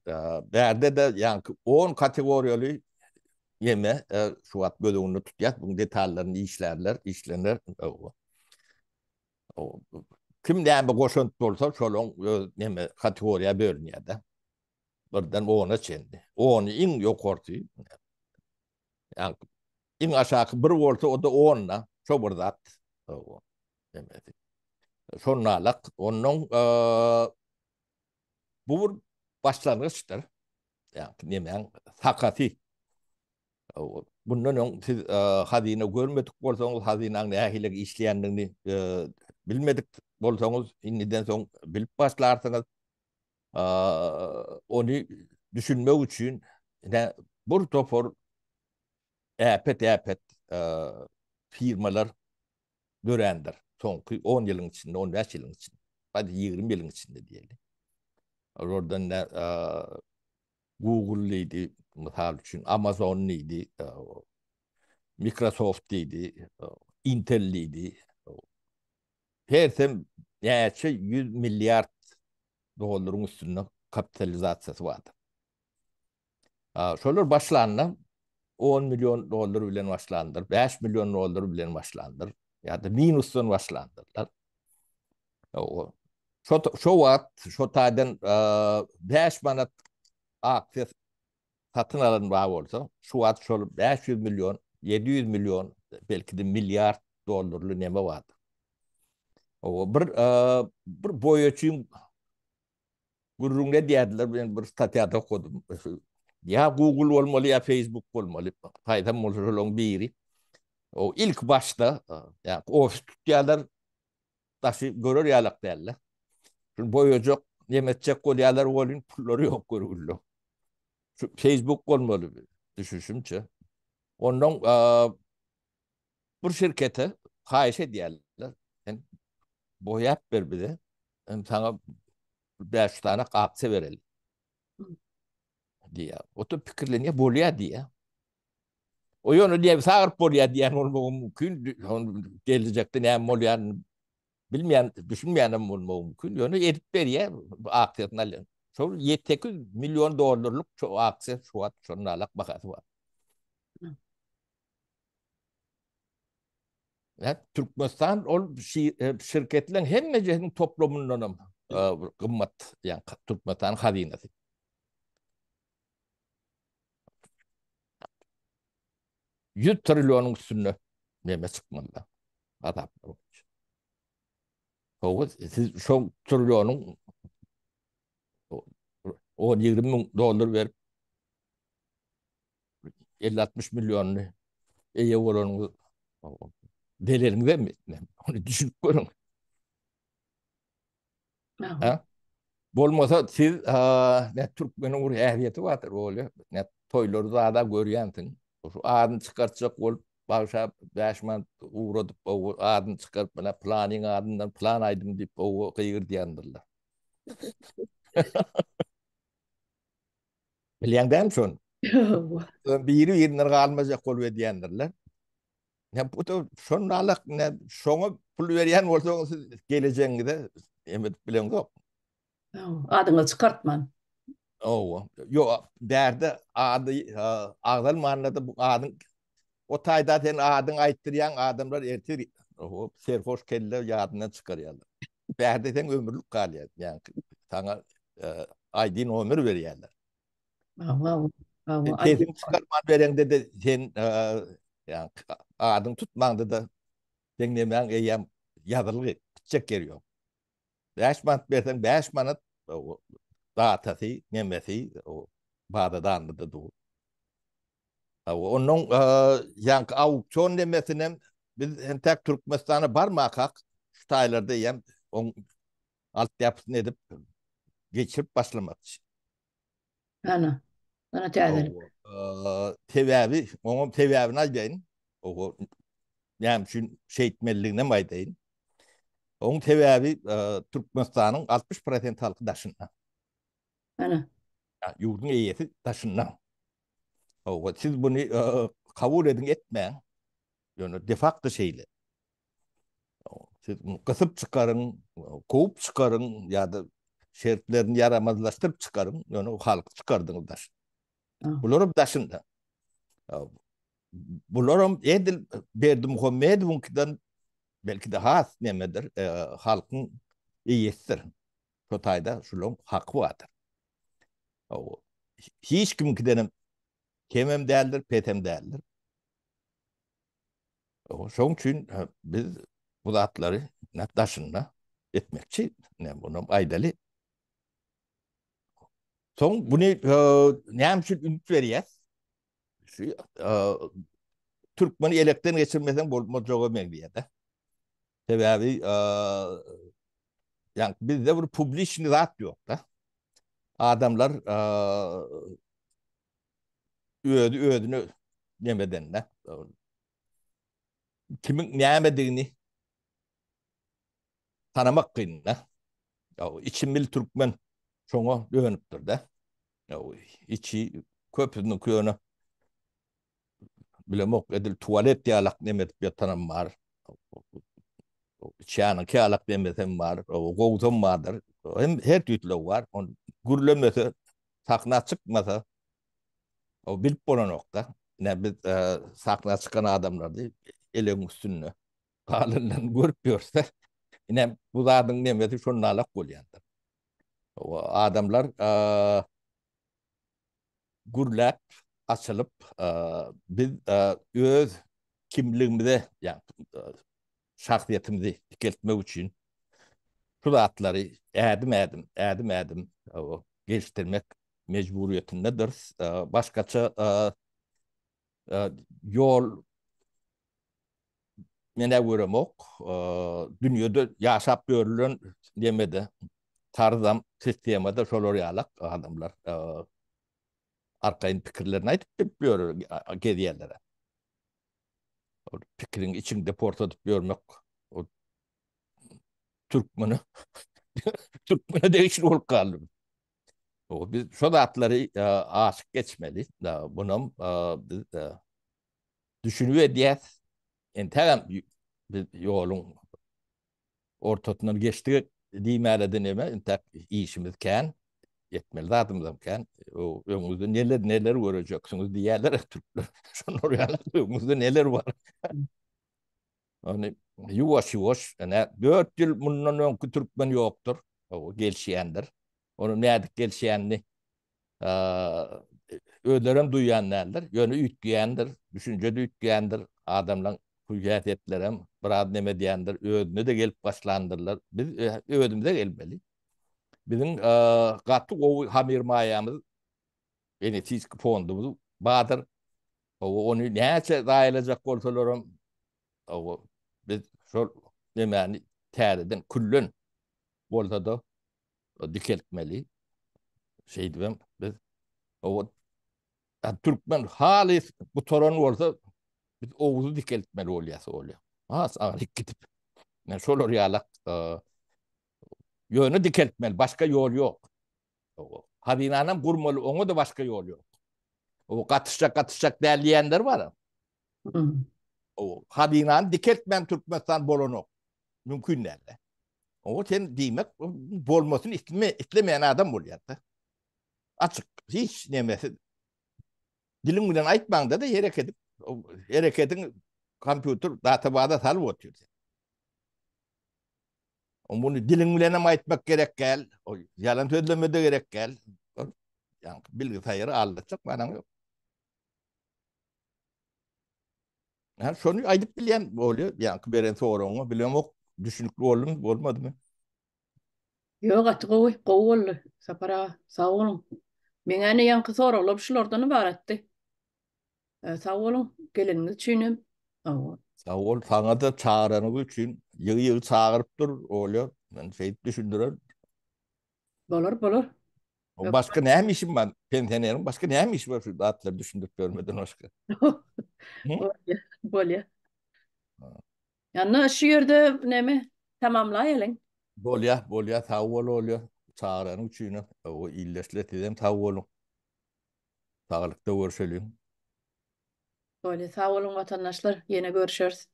Bärde-de ýaňky 10 kategoriýaly neme şu wagt göz öňünde tutýas. Buň detallaryny işlärler, işlener. Kim näme goşant bolsa, şolaň öz neme kategoriýa bölünýär-de. Birden ona çenli. Ony iň ýokarsy. Ýaňky iň aşaky bir bolsa, o-da onda. Şo bir zat. Nemesi. Şonalak ondan bu bir başlangyçdyr. Ýagny nemäň sakasy. Bundan öň siz hazyna görmedik bolsaňyz, hazynaň nähili işleýändigini bilmedik bolsaňyz, indiden soň bilip başlarsyňyz. Ony düşünmek üçin bir topar äpet-äpet firmalar dörändir. Soňky 10 ýylyň içinde, 15 ýylyň içinde, hadi 20 ýylyň içinde diýeli. Oradan da Google diýdi, mysal üçin Amazon diýdi, Microsoft diýdi, Intel diýdi. Hersem näçe 100 milliard dollaryň üstünde kapitalizasiýasy bardyr. Şolar başlanda 10 million dollar bilen başlandyr, 5 million dollar bilen başlandyr ýa-da minusdan başlandyrlar. Şo şo wagt şo taýdan 5 manat aksiýa. satyn alan bar bolsa, şu wagt şol 500 million, 700 million, belki-de milliard dollarly neme bardyr. O bir bir boýaçyň gürrüňini edýärdiler, men bir statýada okadym. Ýa Google bolmaly, ýa Facebook bolmaly. Haýsam bolsa şolaryň biri. O ilk başda, ýa ofis tutýarlar, daşy görer ýalak däldi. Şuny boýajak, neme etjek bolýarlar welin pullary ýok görgüli. Şu Facebook bolmaly düşünişimçe. Ondan bir şirkete haýyş edýärler. Sen boýap ber bize. Hem saňa 5 tane aksiýa bereli. Diýýär. O da pikirlenýär, bolýar diýýär. O ýöne diýip sagyryp bolýar diýen bolmagy mümkin. Gelejekde näme bolýanyny bilmeýän, düşünmeýän hem bolmagy mümkin. Ýöne edip berýär aksiýasyny alýan. Şol 7-8 million dollarlyk şu aksiýa şu wagt şonda alak bahasy bar. Ya, Türkmenistan ol e, şirketlerin hemmejesiniň toplamyndan hem e, gymmat, yani Türkmenistan hazynasy. 100 trilyonyň üstünde neme çykmaly da. Azaplar boýunça. Hawa, siz şo trilyonyň 10-20 müň dollar berip 50-60 milyonyny eýe bolanyňyz zeleliňiz hem Ony düşünip görüň. Ha? Bolmasa siz ne türkmeniň bir häsiýeti bardyr bolýar. Ne toýlary zada görýänsiň. Şu adyny çykartjak bolup bagşa 5 manat ugradyp o adyny çykaryp mana planyň adyndan plan aýdym diýip o gygyrdýandirler. Bilýäň dämi şony? Biri birinden galmajak bolup edýändirler. Ne bu da şonun alak ne şoňa pul berýän bolsaňyz siz gelejegiňize em edip bileňzok. Adyňyzy çykartman. Owa. Ýok, bärde ady agzalmanda da bu adyň o taýda sen adyň aýtdyrýaň adamlar ertir o serhoş kelle ýadyndan çykarýarlar. Bärde sen ömürlik galýar. Ýa saňa ID nomer berýärler. Awa, awa. Sesiňi çykarman bereňde-de sen ýa adyň tutmaňda-da seň nemäň eýýäm ýazylgy, gitjek ýeri ýok. 5 manat berseň 5 manat datasy, nemesi baza danlyda dur. Onuň ýaňky auksion nemesinem biz entäk Türkmenistana barmakak şu taýlarda eýýäm oň altyapysyny edip geçirip başlamakçy. Ana. Ana täzelik. Sebäbi, oňam sebäbini aýdaýyn. Oňa näme üçin şeýtmelidigini hem aýdaýyn. Oň sebäbi Türkmenistanyň 60% halky daşynda. Ana. Ýurduň eýesi daşynda. Owa, siz buny kabul ediň etmäň. Ýöne de facto şeýle. Siz gysyp çykaryň, kowup çykaryň ýa-da şertlerini ýaramazlaşdyryp çykaryň, ýöne halky çykardyňyz daş. Bularam daşynda. Bularam edil Berdimuhamedowyňkydan belki-de has nemedir, e, halkyň eýesidir. Şo taýda şularyň haky bardyr. Hiç kimiňkidenem kemem däldir, pesem däldir. Şoň üçin biz bu zatlary daşynda etmekçi. Ne bunu aýdaly. Soň buny näme üçin üns berýäs? Şu türkmeni elekden geçirmeseň bolmajaga meňzeýär-de. Sebäbi ýa bizde bir publiçny zat ýok-da. Adamlar özi özüne nemedende kimiň nämedigini tanamak kyn-da. Ya içi mil türkmen şoňa dönüpdir-de. Ya içi köpüsiniň köne bilemok edil tualet ýalak neme edip ýatanam bar. Içýanyňky ýalak nemesem bar, gowsam bardyr. Hem her tüýsli bar. On gürlemese, sahna çykmasa o bilip bolanok-da. Ne biz e, sahna çykan adamlardy elegiň üstünde galyndan görüp ýörse, ine bu zadyň nemesi şonalak bolýandyr. O adamlar e, gürläp, açylyp, biz öz kimligimize, ýa şahsyýetimizi dikeltmek üçin şu zatlary ädim-ädim, ädim-ädim gelişdirmek mejburyýetindediris. Başgaça ýol men-ä göremok. Dünýede ýaşap ýörülen nemede, tarzam, sistemada şolar ýalak adamlar arkaýyn pikirlerini aýdyp bilip ýör, gezýärler. Ol pikiriňi içiňde porsadyp ýörmek o türkmene türkmene degişli bolup galdy. O biz şo zatlary aşyp geçmeli. Bunam biz düşünip edýäs. Entägem biz ýoluň ortasyndan geçdik diýmäle-de neme, entäk işimiz kän, etmeli zadymyzam kän. Öňüňizde neler neler görejeksiňiz diýýärler türkler. Şolar ýaly öňüňizde neler bar. Ony ýuwaş-ýuwaş, ene 4 ýyl mundan öňki türkmen ýokdur. O gelişýändir. Ony nädip gelişýänini özlerem duýýan däldir. Ýöne üýtgeýändir, düşünje-de üýtgeýändir. Adamlaryň hüý-häsiýetlerem biraz neme edýändir, özüne-de gelip başlandyrlar. Biz özümize gelmeli. Biziň gaty gowy hamyrmaýamyz, genetiki fondumyz bardyr. Ony näçe zaýalajak bolsalaram, biz şol nemäni täzeden küllen bolsa-da dikeltmeli. Şeýdibem biz o türkmen halys gutaran bolsa biz Oguzy dikeltmeli bolýas bolýar. Has agyryk gidip. Men şolar ýalak ýöne dikeltmeli, başga ýol ýok. Hazynanam gurmaly, oňa da başga ýol ýok. O gatyşjak gatyşjak däl diýenler bar. O hazynany dikeltmän Türkmenistan bolanok. Mümkin däl. O sen diýmek bolmasyny isleme, islemeýän adam bolýar-da. Açyk, hiç nemesi. Diliň bilen aýtmaňda da hereket edip, hereketiň kompýuter databaza salyp otyr. O muny diliň bilen hem aýtmak gerek däl, o ýalan sözleme de gerek däl. Ýa bilgisayary aldatjak manaň ýok. Ha, şony aýdyp bilýän bolýar. Ýaňky beren soragyňa bilemok, düşünikli boldumy, bolmadymy? Ýok, gaty gowy, gowy boldy. Sapar aga, sag boluň. Meň ene ýaňky soraglarym şulardan ybaratdy. E, sag boluň, geleniňiz üçin hem. Sag bol. Sag bol, saňa-da çagyranyň üçin. Ýygy-ýygy çagyryp dur, Olýa. Men şeýdip düşündirerin. Bolar, bolar. O başga näme işim bar? Pensioneriň başga näme işi bar şu zatlary düşündirip ýörmeden başga? Bolýar, bolýar. Ýa şu ýerde näme tamamlaýalyň. Bolýar, bolýar, sag bol Olýa. Çagyranyň üçin. O ildeşler sizem sag boluň. Saglykda görşeliň. Bolýar, sag boluň watandaşlar. Ýene görüşeris.